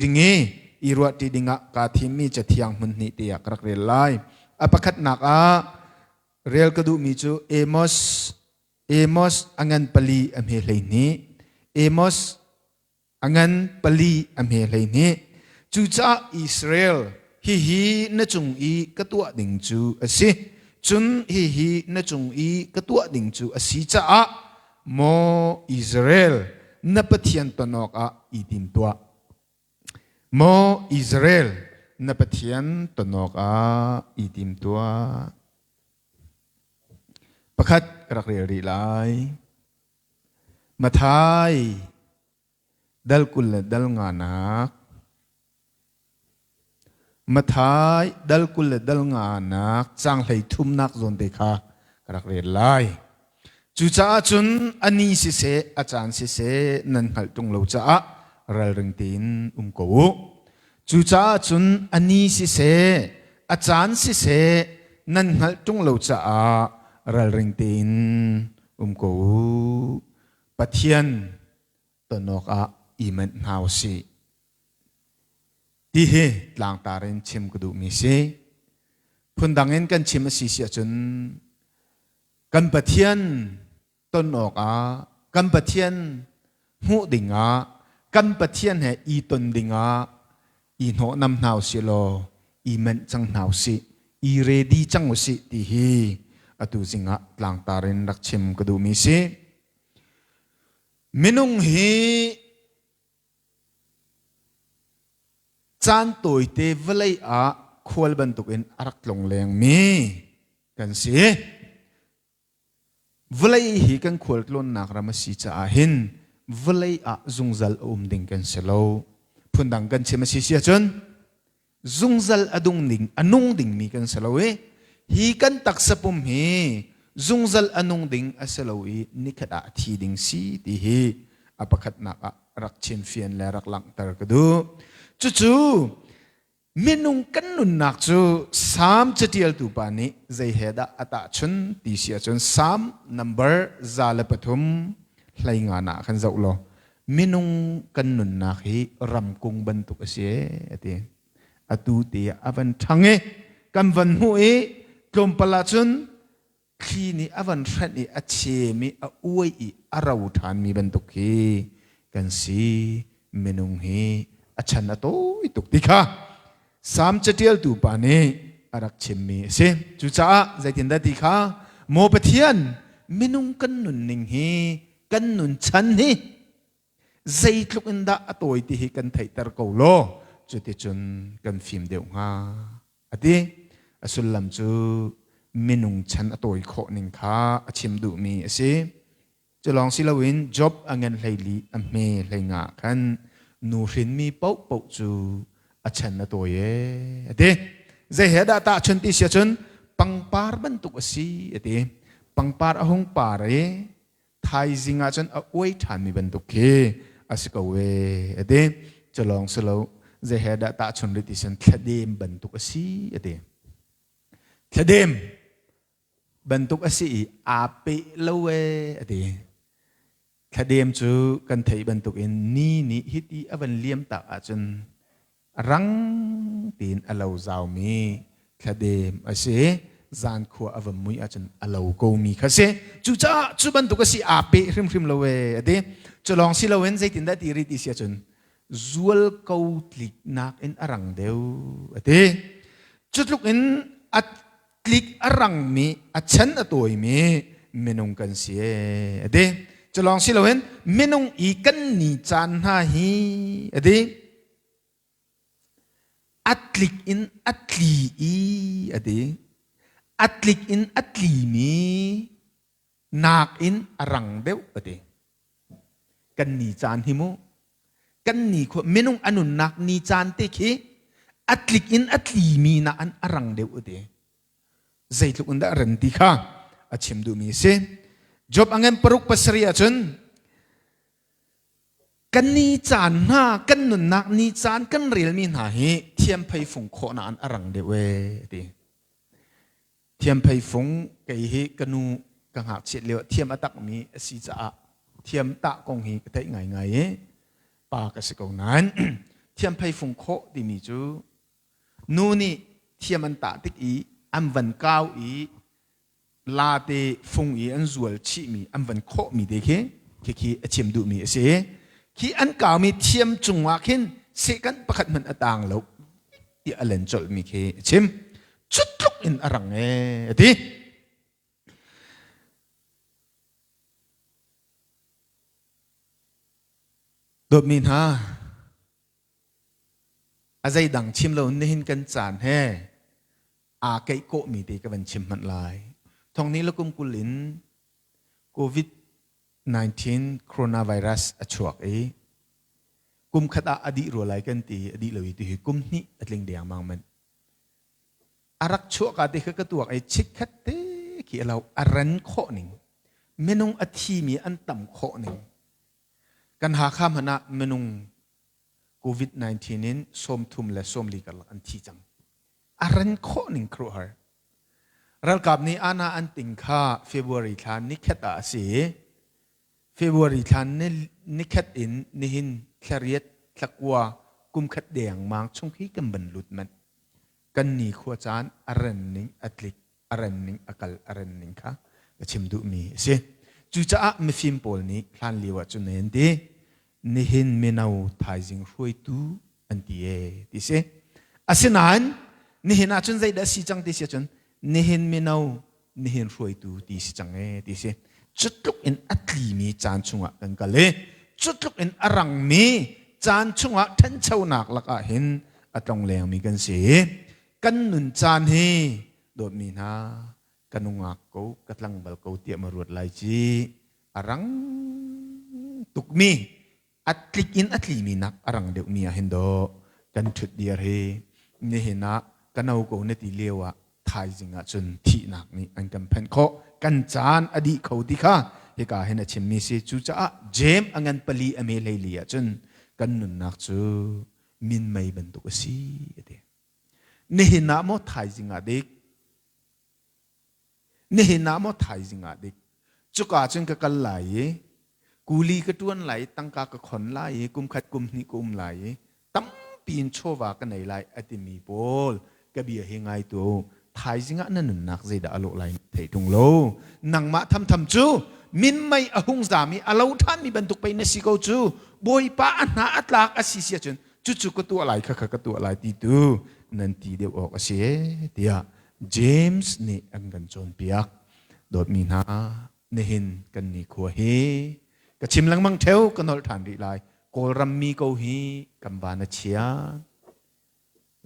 Zing i i ruahṭi dingah kaa thimmi Cathiang hmun hnih tiah ka rak rel lai. A pakhatnak ah rel ka duhmi cu Amos Amos a ngan pali a hme 12. Amos a ngan pali a hme 12. Cucaah Israel, hihi na cung i ka tuah ding cu a si. Cun hihi na cung i ka tuah ding cu a si caah maw Israel, na Pathian ton awkah i tim tuah. Maw Israel, na Pathian ton awkah i tim tuah. Pakhat ka rak rel rih lai. Mathai dal 20 le dal nganak. Mathai dal 20 le dal nganak caang 33nak zawn te kha ka rak rel lai. Cucaah cun a ni siseh, a caan siseh nan hngalh ṭung lo caah ralring tein um ko u. Cucaah cun a ni siseh, a caan siseh nan hngalh ṭung lo caah ralring tein um ko u. Pathian ton awkah i manh hna u sih. Ti hi tlangtar in chim ka duhmi si. Phundang in kan chim a si si ahcun kan Pathian ton awkah, kan Pathian hmuh dingah, kan Pathian he i ton dingah i hnawhnam hna usih law i manh cang hna usih, i ready cang usih ti hi atu zingah tlangtar in rak chim ka duhmi si. Minung hi Caan tawite vawlei ah khual bantukin a rak tlong lengmi kan si. Vawlei hi kan khualtlawnnak ram a si caah hin vawlei ah zungzal a um ding kan si lo. Phundang kan chim a si si ahcun zungzal a dung ding a nung dingmi kan si lo i hi kan taksa pum hi zungzal a nung ding a si lo i nikhat ah a thi ding si ti hi a pakhatnak ah rak chimfian le rak langhter ka duh. Cucu minung kan nunnak cu Salm catialtu pa nih zei he dah a tahchun ti si ahcun Salm number 103 hleinga ah khan zoh law minung kan nunnak hi ramkung bantuk a si a ti. Atu te ah a van ṭhang i kan van hmuh i tlawmpal ahcun thli nih a van hrenh i a chem i a uai i a ro ṭhanmi bantuk hi kan si. Minung hi a chan a tawi tuk ti kha Salm caṭialtu pa nih a rak chimmi a si. Cucaah zeitindah ti kha Maw Pathian, minung kan nunning hi kan nun chan hi zeitluk in dah a tawi ti hi kan theihter ko law cuticun kan fim deuh hnga a ti. A sullam cu minung chan a tawi khawh ning kha a chim duhmi a si. Cu lawng si loin Job a ngen 14 a hme 15 khan nu hrinmi paohpaoh cu a chan a tawi ee a ti. Zei he dah tahchun ti si ahcun pangpar bantuk a si a ti. Pangpar a hung par i thaizing ah cun a uai ṭhanmi bantuk khi a si ko ee a ti. Cu lawng si lo zei he dah tahchun rih ti sin thladem bantuk a si a ti. Thladem bantuk a si i aa peh lo ee a ti. Thladem cu kan theih bantukin ni nih hiti a van liam tak ahcun rang tein a lo zaumi thladem a si. Zan khua a va mui ahcun a lo komi kha si. Cucaah cu bantuk a si aa peh hrimhrim lo ee a ti. Cu lawng si loin zeitindah ti rih ti si ahcun zual ko tliknak in a rang deuh a ti. Cu tluk in a tlik a rangmi a chan a tawimi minung kan si ee a ti. Cu lawng si loin minung i kan ni caan hna hi a ti. A tlik in a tli i a ti. A tlik in a tlimi nakin a rang deuh a ti. Kan ni caan hi mu kan ni khua minung a nunnak ni caan te khi a tlik in a tlimi na an a rang deuh a ti. Zeitluk in dah ran ti kha a chim duhmi a si. Job a ngen 6 7 ahcun kan ni caan hna kan nunnak ni caan kan relmi hna hi thiamphei fung khawh na an a rang deuh ee ti. Thiamphei fung kei hi ka nu ka ngakchiat lio thiam a takmi a si caah thiam tah kong hi ka theih ngaingai i pa ka si ko nain. Thiamphei fung khawh timi cu nu nih thiam an tah tik i an van kau i late fung i an zual chihmi an van khawhmi te khi khi a chim duhmi a si. Khi an kaumi thiam cungah khin sehkanh pakhat hmanh a tang lo tiah a len colhmi khi a chim. Cutluk in a rang ee a ti. Dawtmi hna, a zeidang chim lo nihin kan caan he aa keih kawhmi te ka van chim hmanh lai. Thong ni le kum 20 in COVID-19 coronavirus a chuak i kum khat ah a dih rua lai kan ti a dih lo i tuhi kum hnih a tling dengmang manh. A rak chuah ka te kha ka tuak i chikkhat te khi a lo a ran khawh ning minung a thimi an tam khawh ning kan Hakha hmanh ah minung COVID-19 in 30 le 40 karlak an thi cang. A ran khawh ning khuaruahhar. Ralkap nih ana an ting kha February thla nikhat ah a si i February thla nikhat in nihin thlariat thlakua kum khat dengmang chung hi kan van lut manh. Kan ni khua caan a ran ning a tlik a ran ning a kal a ran ning kha ka chim duhmi a si. Cucaah mifim pawl nih hlan lio ah cun an ti nihin mino thaizing hruaitu an ti ee ti si. Asinain nihin ah cun zeidah si cang ti si ahcun nihin mino nihin hruaitu ti si cang ee ti si. Cutluk in a tlimi caan chungah kan kal i cutluk in a rangmi caan chungah ṭhanchonak lakah hin a tlonglengmi kan si. Kan nun caan hi dawtmi hna ka nungak ko ka tlangval ko tiah ma ruat lai ci a rang tukmi a tlik in a tlimi nak a rang deuhmi ah hin dawh kan ṭhut dir hi nihin ah ka no ko na ti lio ah thaizing ah cun thihnak nih an kan phenh khawh kan caan a dih kho ti kha hika hin a chimmi si. Cucaah Jeim a ngan pali a me hleili ah cun kan nunnak cu minmei bantuk a si a ti. Nihin ah maw thaizing ah dik? Nihin ah maw thaizing ah dik? Cuka cun ka kal lai i kuli ka ṭuan lai i tangka ka khon lai i kum khat kum hnih ka um lai i tampi in chawva ka nei lai a timi pawl ka bia hi ngai tu. Thaizing ah na nunnak zeidah a lawh lai thei ṭung lo. Nangmah thamtham cu minmei a hung zam i a lo ṭhanmi bantuk pei na si ko cu. Bawipa a hna a tlak a si si ahcun cucu ka tuah lai khakha ka tuah lai ti tu nan ti deuh awk a si tiah James nih an kan cawnpiak. Dawtmi hna, nihin kan ni khua hi ka chim lengmang theo ka nolh ṭhan rih lai. Kawlram mi ko hi kan van a chia.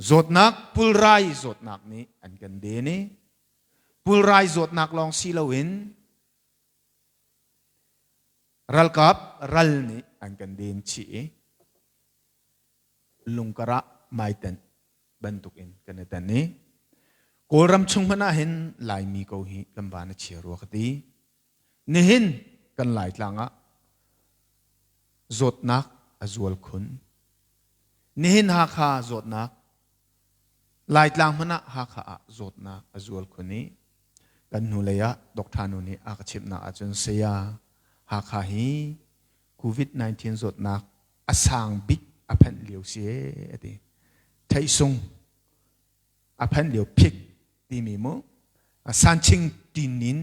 Zawtnak pulrai zawtnak nih an kan den i pulrai zawtnak lawng si loin Ralkap ral nih an kan den chih i lungkar ah maiten bantukin kan i tan i Kawlram chung hmanh ah hin Laimi ko hi kan van a chia rua ka ti. Nihin kan Laitlang ah zawtnak a zual khun. Nihin Hakha zawtnak, Laitlang hmanh ah Hakha ah zawtnak a zual khun i Kan hnulei ah Dr. Nu nih a ka chimhnak ahcun saya Hakha hi COVID-19 zawtnak a sang bik a phanh lio si ee a ti. Theihsung a phanh lio phik timi mu sanching tin in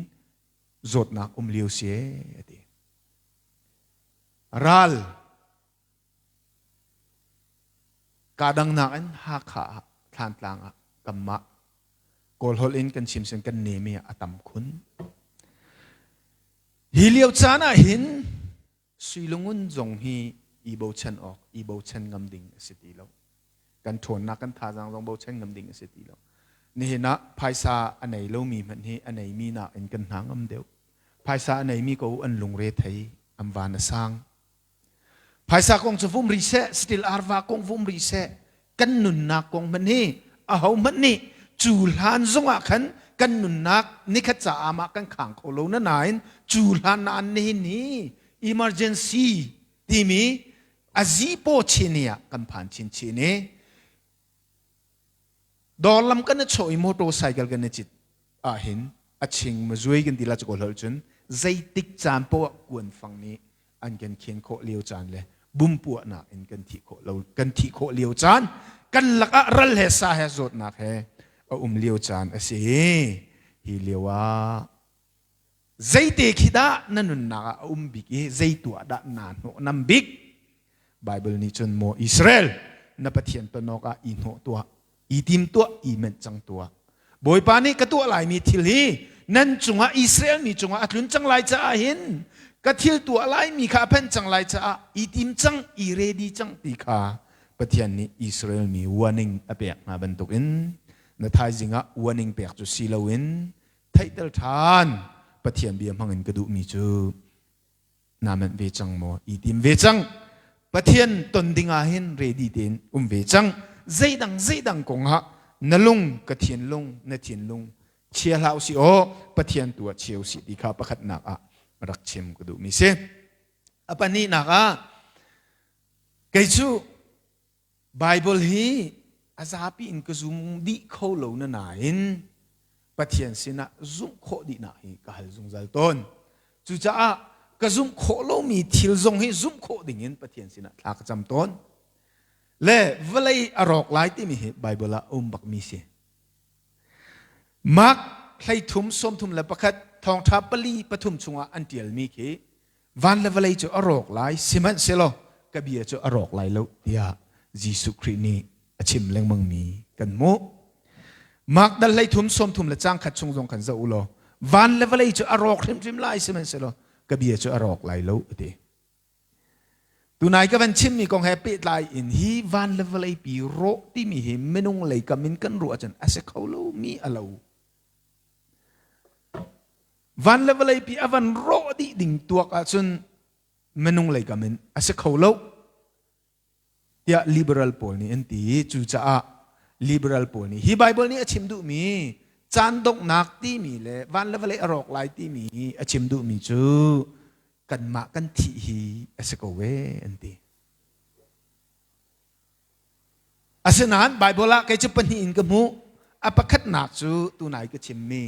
zawtnak um lio si ee a ti. Ral Kaa dangnak in Hakha ah Thlantlang ah kanmah Kawlholh in kan chim sin kan nemi ah a tam khun. Hi lio caan ah hin Suilungun zong hi i bochan awk, i bochan ngam ding a si ti lo. Kan ṭhawnnak, kan thazaang zong bochan ngam ding a si ti lo. Nihin ah phaisa a nei lomi hmanh hi a neimi nakin kan hna ngam deuh. Phaisa a neimi ko an lungre thei, an van a sang. Phaisa kong cu vum rih seh, satil arva kong vum rih seh, kan nunnak kong hmanh hi ahohmanh nih cu hlan zongah khan kan nunnak nikhat caah mah kan khang kho lo na nain cu hlan na an nihin hi emergency timi azipaw chin ah kan phan chinchin i dawr lam kan i chawh i motorcycle kan i cit ahhin a ching mazuai kan ti la cu ko hlol cun zeitik caan poah kuan fang nih an kan khen khawh lio caan le. Bumpuahnak in kan thih khawh lo kan thih khawh lio caan kan lakah ral he sa he zawtnak he a um lio caan a si. Hi lio ah zeite khi dah na nunnak ah a um bik i zei tuah dah naa hnawh nam bik? Bible nih cun maw Israel na Pathian ton awkah i hnawh tuah i tim tuah i menh cang tuah. Bawipa nih ka tuah laimi thil hi nan cungah Israel mi cungah a tlun cang lai caah hin ka thil tuah laimi kha a phanh cang lai caah i tim cang i ready cang ti kha Pathian nih Israel mi warning a pek hna bantukin na thaizing ah warning pek cu si loin theihter ṭhan Pathian bia hmangin ka duhmi cu naa manh ve cang maw? I tim ve cang. Pathian ton ding ah hin ready tein um ve cang. Zeidang zeidang kong ah na lung ka thinlung na thinlung chia hlah usih aw Pathian tu ah chia usih ti kha pakhatnak ah rak chim ka duhmi si. A pahnihnak ah kei cu Baibal hi a zapi in ka zum dih kho lo na nain Pathian sinah zumh khawh dihnak hi ka hal zungzal tawn. Cucaah ka zumh khawh lomi thil zong hi zumh khawh dingin Pathian sinah thla ka cam tawn. Le vawlei a rawk lai timi hi Baibal ah a um bakmi si. Mark 13 31 thawngṭha pali pathum chungah an ṭialmi khi Van le vawlei cu a rawk lai, sihmanhsehlaw ka bia cu a rawk lai lo tiah Jesuh Khrih nih a chim lengmangmi kan hmuh. Mark dal 13 sawmthum le caang khat chung zong khan zoh u law van le vawlei cu a rawk hrimhrim lai sihmanhsehlaw ka bia cu a rawk lai lo a ti. Tunai ka van chimmi kong he pehtlai in hi van le vawlei pi rawh timi hi minung lei kam in kan ruah ahcun a si kho lomi a lo. Van le vawlei pi a van rawh dih ding tuak ahcun minung lei kam in a si kho lo tiah liberal pawl nih an ti. Cucaah liberal pawl nih hi Bible nih a chim duhmi caan donghnak timi le van le vawlei a rawk lai timi a chim duhmi cu kanmah kan thih hi a si ko ee an ti. Asinain Bible ah kei cu pahnih in ka hmuh. A pakhatnak cu tunai ka chimmi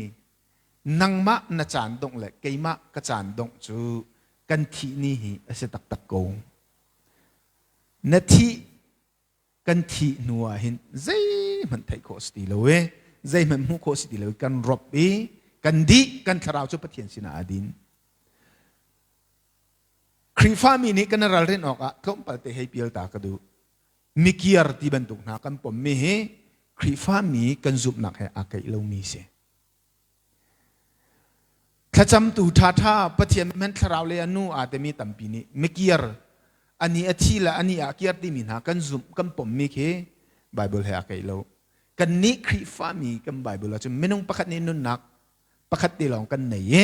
nangmah na caan dongh le keimah ka caan dongh cu kan thih ni hi a si taktak ko. Na thih kan thih hnu ah hin zeihmanh theih khawh si ti lo i zeihmanh hmuh khawh si ti lo i kan rop i kan dih kan thlarau cu Pathian sinah a din. Khrihfami nih kan ralrin awkah tlawmpal te hei pial ta ka duh. Mikiar ti bantuk hna kan pommi hi Khrihfami kan zumhnak he aa keih lomi si. Thlacamtu ṭhaṭha Pathian men thlarau le a nu aa timi tampi nih mikiar ani a thi le ani ah kiar timi hna kan zumh kan pommi khi Bible he aa keih lo. Kannih Khrihfami kan Bible ahcun minung pakhat nih nunnak pakhat te lawng kan nei i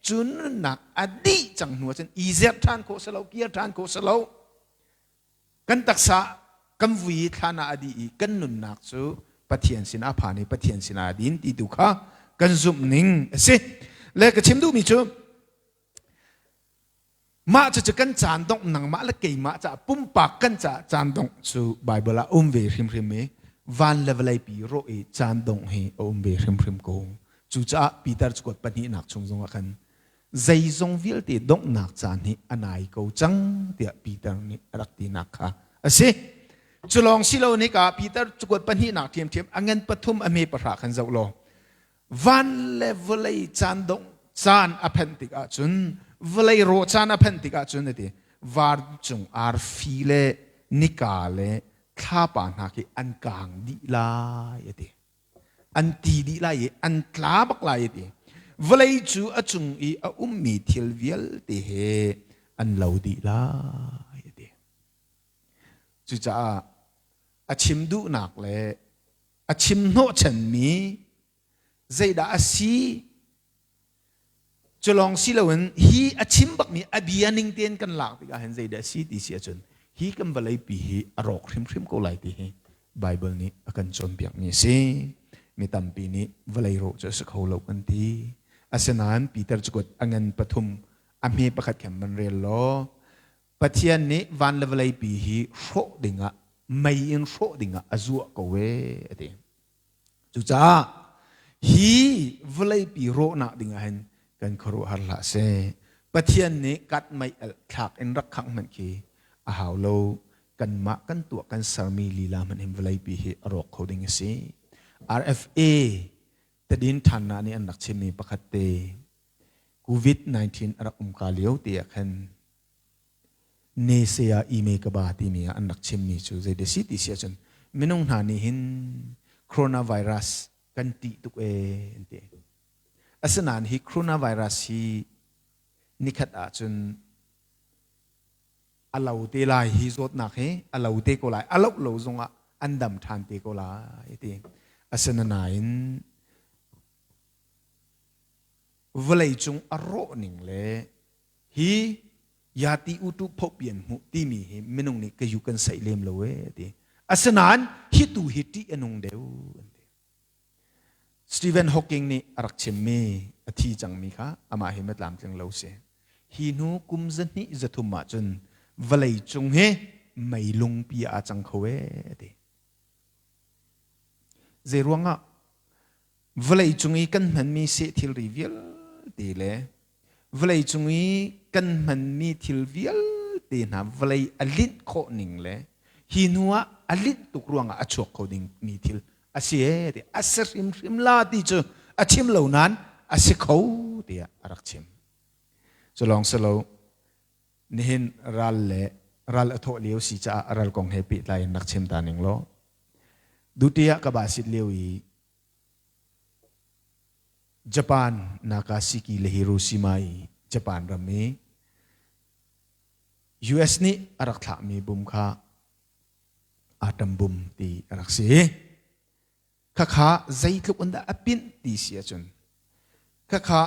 cu nunnak a dih cang hnu ahcun i zerh ṭhan khawh si lo kir ṭhan khawh si lo kan taksa kan vui i thlan ah a dih i kan nunnak cu Pathian sinah a phan i Pathian sinah a din ti tu kha kan zumh ning a si le ka chim duhmi cu Mah cucu kan caan dongh nangmah le keimah caah pumpak kan caah caan dongh cu Baibal ah um ve hrimhrim i van le vawlei pi rawh i caan dongh hi a um ve hrimhrim ko. Cucaah Peter cakuat pahnihnak chung zongah khan zeizong vialte donghnak caan hi a nai ko cang tiah Peter nih a rak tinak kha a si. Cu lawng si lo nika Peter cakuat pahnihnak ṭhiamṭhiam a ngan pathum a hme pahra khan zoh law Van le vawlei caan dongh caan a phanh tikah cun vawlei rawh caan a phanh tikah cun a ti vancung arfi le nika le thlapa hna khi an kaang dih lai a ti. An ti dih lai i an tla bak lai a ti. Vawlei cu a cung i a ummi thil vialte he an lo dih lai a ti. Cucaah a chim duhnak le a chim hnawhchanmi zeidah a si cu lawng si loin hi a chim bakmi a bia ning tein kan lak tikah hin zeidah a si ti si ahcun hi kan vawleipi hi a rawk hrimhrim ko lai ti hi Bible nih a kan cawnpiakmi a si. Mi tampi nih vawlei rawh cu a si kho lo kan ti. Asinain Peter cakuat a ngan pathum a hme pakhat khan van rel law Pathian nih van le vawleipi hi hrawh dingah mei in hrawh dingah a zuah ko ee a ti. Cucaah hi vawleipi rawhnak dingah hin kan khuaruahhar hlah seh. Pathian nih kat mei alh thlak in rak khangh hmanh khi A hau lo. Kanmah kan tuah kan sermi lila hmanh hin vawleipi hi a rawk kho ding a si. RFA tadin ṭhannak nih an rak chimmi pakhat te COVID-19 a rak um ka lio te ah khan Nesea ime ka ba timi ah an rak chimmi cu zei si ti si ahcun minung hna nih hin coronavirus kan ṭih tuk ee an ti. Asinain hi coronavirus hi nikhat ahcun a lo te lai hi zawtnak hi a lo te ko lai a loh lo zongah an dam ṭhan te ko lai ti. Asinain vawleicung a rawh ning le hi yati utu phopian hmuh timi hi minung nih ka yu kan saih lem lo e ti. Asinain hi tu hi ṭih a nung deuh an ti. Stephen Hawking nih a rak chimmi a thi cangmi kha amah hi matlamtling lo si. Hi hnu kum zahnih zathum ahcun vawlei cung hi meilungpi ah aa cang kho e ti. Zei ruangah vawlei cung i kan hmanmi seh thilri vialte le vawlei cung i kan hmanmi thil vialte hna vawlei a linh khawh ning le hi hnu ah a linh tuk ruangah a chuak kho dingmi thil a si e ti a si hrimhrim la ti cu a chim lo nain a si kho tiah a rak chim. Cu lawng si lo nihin ral le ral a thawh lio si caah ral kong he pehtlai in rak chim ta ning law duty ah ka ba sit lio i Japan Nagasaki le Hiroshima i Japan ram i US nih a rak thlahmi bum kha atom bum ti a rak si. Khakha zeitluk in dah a pinh ti si ahcun khakha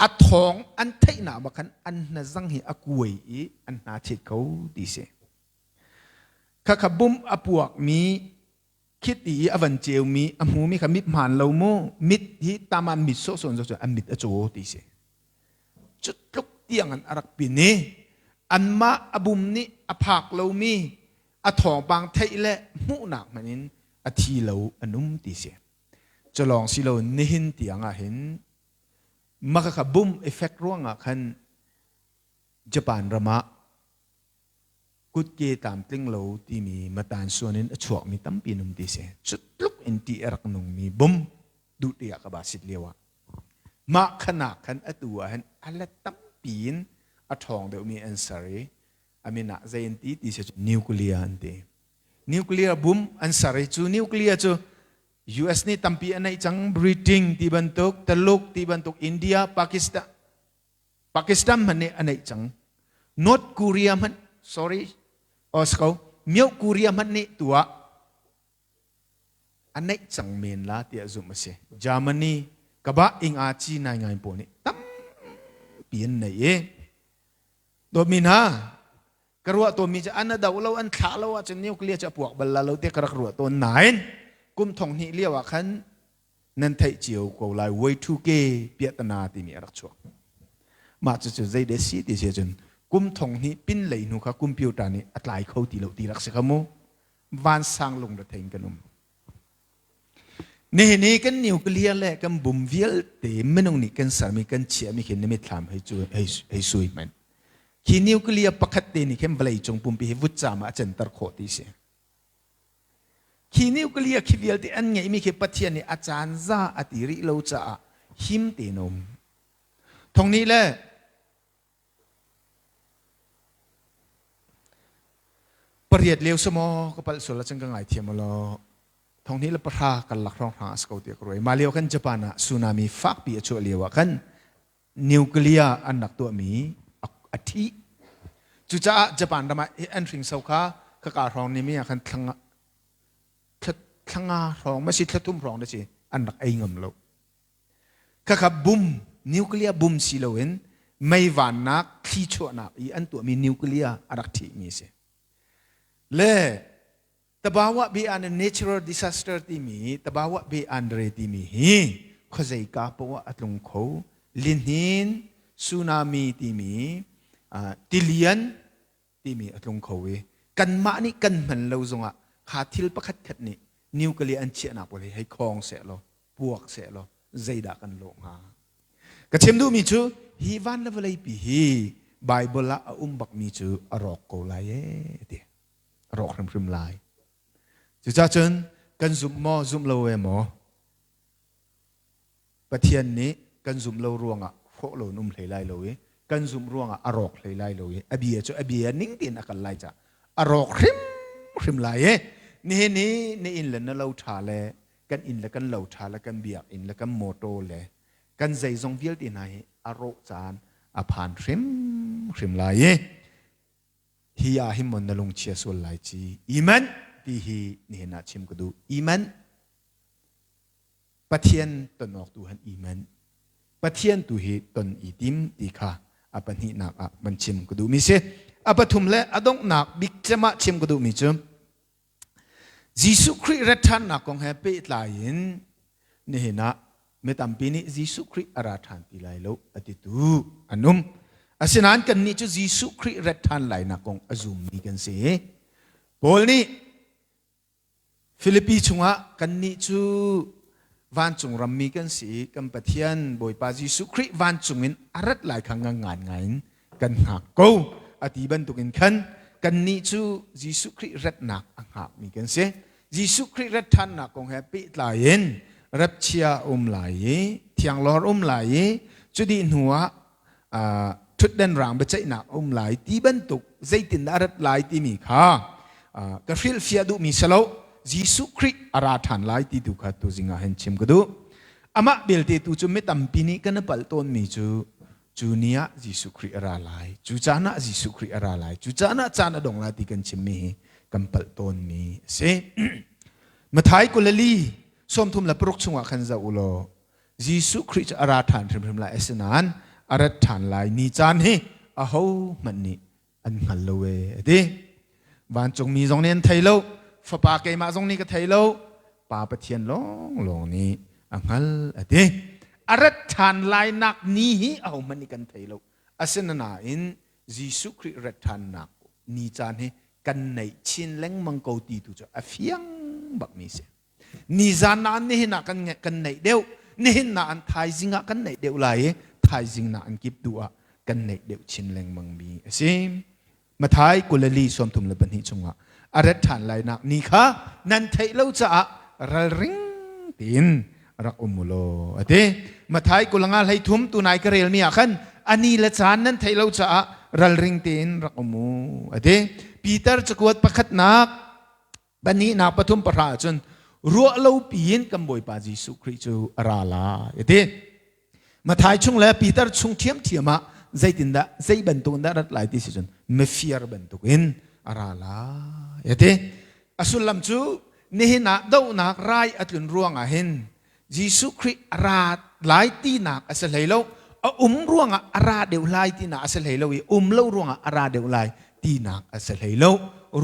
a thawng an theihnak bak khan an hnazang hi a kuai i an hna chet ko ti si. Khakha bum a puakmi khit i a van ceumi a hmumi kha mit hmaan lo mu mit hi tama mit sawhsawh in an mit a caw ti si cu tluk tiang an a rak pin i anmah a bum nih a phak lomi a thawngpang theih le hmuhnak hmanh in a thi lo an um ti si cu lawng si lo nihin tiang ah hin maka kha bum effect ruangah khan Japan ram ah kutke tlamtling lo timi matan suan in a chuakmi tampi an um ti si. Cu tluk in ti a rak nungmi bum duh ti ah ka ba sit lio ah. Mah khanak khan atu ah hin a let tampi in a ṭhawng deuhmi an ser i a min ah zei an ti ti si cu nuclear an ti. Nuclear bum an ser i cu nuclear cu US nih tampi a neih cang Britain ti bantuk, Taluk ti bantuk, India, Pakistan Pakistan hmanh nih a neih cang. North Korea hmanh, sorry, Osco, Myo Korea hmanh nih tuah a neih cang men la tiah zumh a si. Germany kaba inga ci nai ngai pawl nih tampi an nei i dawtmi hna ka ruah tawnmi cu an a do lo an thlah lo ahcun nuclear cu a puak bal la lo te ka rak ruah tawn nain kum thong hnih lio ah khan nan theih cio ko lai Y2K piahtana timi a rak chuak. Mah cucu zei de si ti si ahcun kum thong hnih pin lei hnu kha computer nih a tlai kho ti lo ti rak si kha mu. Vansang lungrethei in kan um. Nihin i kan nuclear le kan bum vialte minung nih kan sermi kan chiahmi khi na mitthlam hei cu hei sui hmanh. Khi nuclear pakhat te nih khin vawlei cung pumpi hi vutcam ah a canter khawh ti si. Khi nuclear khi vialte an ngeihmi khi Pathian nih a caan za a ti rih lo caah him tein a um. Thong nih le pariat lio si maw ka palh sual ahcun ka ngaithiam law thong hnih le pahra kan lak hrawng hrang a si ko tiah ka ruai. Mah lio kan Japan ah tsunami fakpi a chuah lio ah khan nuclear an rak tuahmi a thih. Cucaah Japan ram ah an hringso kha khaka hrawng ni mi ah khan thlanga hrawng masi thlathum hrawng na si an rak ei ngam lo. Khakha bum nuclear bum si loin mei vannak thli chuahnak i an tuahmi nuclear a rak thihmi si. Le Tabawa Bay an natural disaster timi Tabawa Bay Andre timi hi khuazeika poah a tlung kho. Lihnin, tsunami timi tilian timi a tlung kho i kanmah nih kan hman lo zongah kha thil pakhat khat nih nuclear an chiahnak pawl hi hei khawng seh law puak seh law zeidah kan lawh hnga? Ka chim duhmi cu hi van le vawleipi hi Bible ah a um bakmi cu a rawk ko lai ee ti. A rawk hrimhrim lai. Cucaah cun kan zumh maw zumh lo e maw Pathian nih kan zumh lo ruangah hrawh lo in um hlei lai lo i kan zumh ruangah a rawk hlei lai lo i a bia cu a bia ning tein a kal lai caah a rawk hrimhrim lai i nihin i na inn le na lo ṭha le kan inn le kan lo ṭha le kan biakinn le kan mawṭaw le kan zeizong vialte hna hi a rawh caan a phan hrimhrim lai i hi ah hin mon na lungchia sual lai ci iman ti hi nihin ah chim ka duh. Iman Pathian ton awk tu han iman Pathian tu hi ton i tim ti kha a pahnihnak ah van chim ka duhmi si. A pathum le a donghnak bik cem ah chim ka duhmi cu Jesuh Khrih rat ṭhannak kong he pehtlai in nihin ah mi tampi nih Jesuh Khrih a ra ṭhan ti lai lo a titu an um. Asinain kannih cu Jesuh Khrih rat ṭhan lainak kong a zummi kan si. Paul nih Filipi chungah kannih cu vancung rammi kan si i kan Pathian Bawipa Jesuh Khrih vancung in a rat lai kha ngan ngai in kan hngak ko a ti bantukin khan kannih cu Jesuh Khrih ratnak a hngakmi kan si. Jesuh Khrih rat ṭhannak kong he pehtlai in rapchia um lai i thianglawr um lai i cu dih hnuah ṭhutden rang biaceihnak a um lai ti bantuk zeitindah a rat lai timi kha ka hrilhfiah duhmi si lo. Jesuh Khrih a ra ṭhan lai ti tu kha tuzing ah hin chim ka duh. Amah belte tu cu mi tampi nih kan i palh tawnmi cu cu ni ah Jesuh Khrih a ra lai, cu caan ah Jesuh Khrih a ra lai, cu caan ah caan a dong lai ti kan chimmi hi kan palh tawnmi a si. Mathai 24 36 chungah khan zoh u law Jesuh Khrih cu a ra ṭhan hrimhrim lai. Asinain a rat ṭhan lai ni caan hi ahohmanh nih an hngal lo ee a ti. Vancungmi zong nih an thei lo, Fapa keimah zong nih ka thei lo, Pa Pathian lawnglawng nih a hngal a ti. A rat ṭhan lainak ni hi ahohmanh nih kan thei lo. Asinain Jesuh Khrih rat ṭhannak ni caan hi kan neih chin lengmang ko ti tu cu a fiang bakmi si. Nizan na an nihin ah kan kan neih deuh, nihin na an thaizing ah kan neih deuh lai i thaizing na an kip tu ah kan neih deuh chin lengmang mi a si. Mathai 24 32 chungah a rat ṭhan lai nak ni kha nan theih lo caah ralring tein rak um u law a ti. Mathai 25 hlei thum tunai ka relmi ah khan a ni le caan nan theih lo caah ralring tein rak um u a ti. Peter cakuat pakhatnak pahnihnak pathum pahra ahcun ruah lo piin kan Bawipa Jesuh Khrih cu a ra lai a ti. Mathai chung le Peter chung ṭhiamṭhiam ah zeitindah zei bantuk in dah rat lai ti si cun mifir bantukin a ra lai a ti. A sullam cu nihin ah dohnak rai a tlun ruangah hin Jesuh Khrih a ra lai tinak a si hlei lo. A um ruangah a ra deuh lai tinak a si hlei lo i um lo ruangah a ra deuh lai tinak a si hlei lo.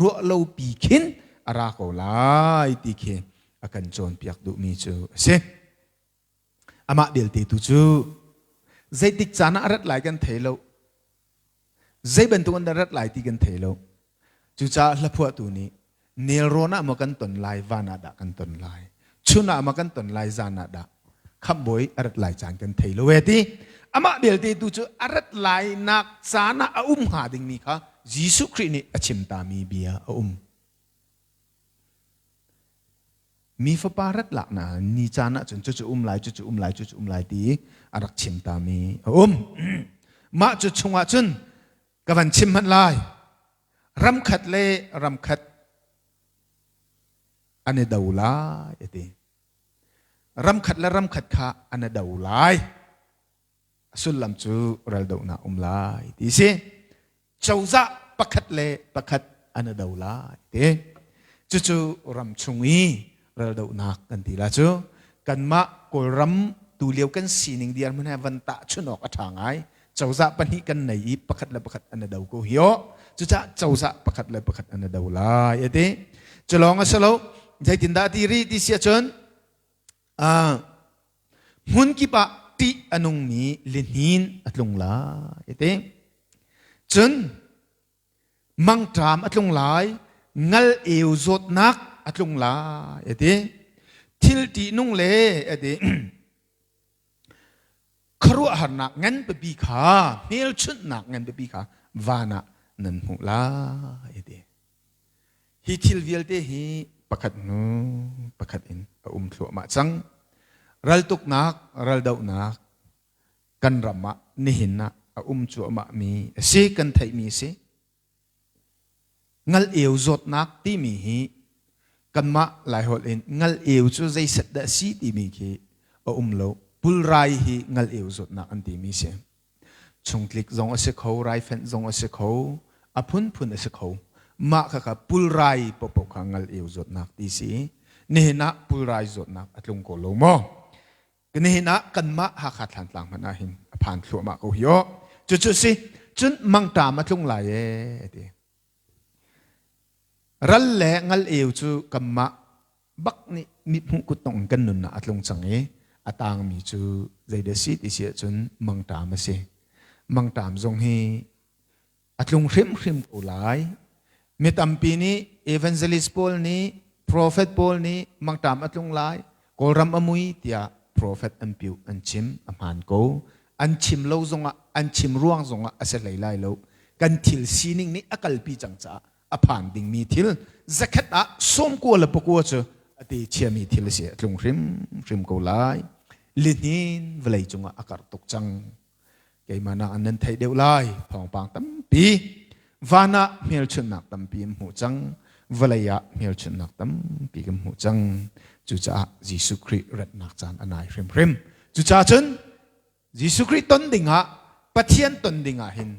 Ruah lo pi khin a ra ko lai ti khi a kan cawnpiak duhmi cu a si. Amah belte tu cu zeitik caan ah a rat lai kan thei lo. Zei bantuk in dah rat lai ti kan thei lo. Cucaah hlaphuahtu nih nelrawn ah maw kan ton lai, van ah dah kan ton lai, chun ah maw kan ton lai, zan ah dah khamhbawi a rat lai caan kan thei lo e ti. Amah belte tu cu a rat lainak caan ah a um hnga dingmi kha Jesuh Khrih nih a chim tami bia a um. Mi fapa rat laknak ni caan ah cun cucu um lai, cucu um lai, cucu um lai ti a rak chim tami a um. Mah cu chungah cun ka van chim hmanh lai. Ramkhat le ramkhat an i do lai a ti. Ramkhat le ramkhat kha an i do lai. A sullam cu raldohnak um lai ti si. Cozah pakhat le pakhat an i do lai ti. Cucu ram chung i raldohnak kan ti la cu. Kanmah Kawlram tulio kan sining dirhmun he van tahchunh awk a ṭha ngai. Cozah pahnih kan nei i pakhat le pakhat an i do ko hi aw. Cucaah cozah pakhat le pakhat an i do lai a ti. Cu lawng a si lo. Zeitindah ti rih ti si ahcun hmun kip ah ṭih a nungmi lihnin a tlung lai a ti. Cun mangṭam a tlung lai, ngal eu zawtnak a tlung lai a ti. Thil ṭihnung le a ti. Khuaruahharnak ngan pipi kha, hmelchunhnak ngan pipi kha van ah nan hmuh lai ti. Hi thil vialte hi pakhat hnu pakhat in a um thluahmah cang. Raltuknak, raldohnak kan ram ah nihin ah a um cuahmah mi a si, kan theihmi a si. Ngal-eu zawtnak timi hi kanmah Laiholh in ngal-eu cu zeiset dah a si timi khi a um lo. Pulrai hi ngal-eu zawtnak an timi si. Chungtlik zong a si kho, raifenh zong a si kho, a phunphun a si kho. Mah khakha pulrai paohpaoh kha ngal-eu zawtnak ti si. Nihin ah pulrai zawtnak a tlung ko lo maw? Nihin ah kanmah Hakha Thlantlang hmanh ah hin a phan thluahmah ko hi aw. Cucu si, cun mangṭam a tlung lai ee ti. Ral le ngal eu cu kanmah bak nih mithmuh kuttong in kan nunnak a tlung cang i a tangmi cu zeidah si ti si ahcun mangṭam a si. Mangṭam zong hi a tlung hrimhrim ko lai. Mi tampi nih evangelist pawl nih prophet pawl nih mangṭam a tlung lai, Kawlram a mui tiah prophet an piu an chim a hmaan ko. An chim lo zongah an chim ruang zongah a si hlei lai lo. Kan thil sining nih a kalpi cang caah a phan dingmi thil zakhat ah sawmkua le pakua cu a te chiami thil a si a tlung hrimhrim ko lai. Lihnin vawlei cungah a karh tuk cang. Keimah nak nan theih deuh lai. Thawngpang tampi van ah hmelchunhnak tampi an hmuh cang. Vawlei ah hmelchunhnak tampi kan hmuh cang. Cucaah Jesuh Khrih ratnak caan a nai hrimhrim. Cucaah cun Jesuh Khrih ton dingah Pathian ton dingah hin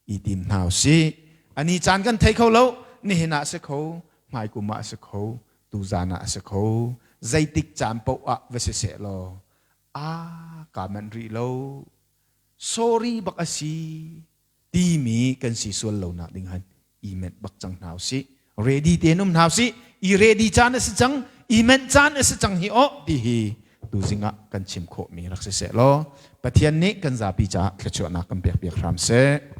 i tim hna usih. Ani caan kan thei kho lo. Nihin ah a si kho, hmaikum ah a si kho, tuzan ah a si kho. Zeitik caan paoh ah va si seh law a ka manh rih lo sorry bak a si timi kan si sual lo nak ding han i menh bak cang hna usih ready te um hna usih i ready caan a si cang i menh caan a si cang hi oh ti hi tuzing ah kan chim khawh mi rak si seh law Pathian nih kan zapi caah thluachuahnak kan pek piak hram seh.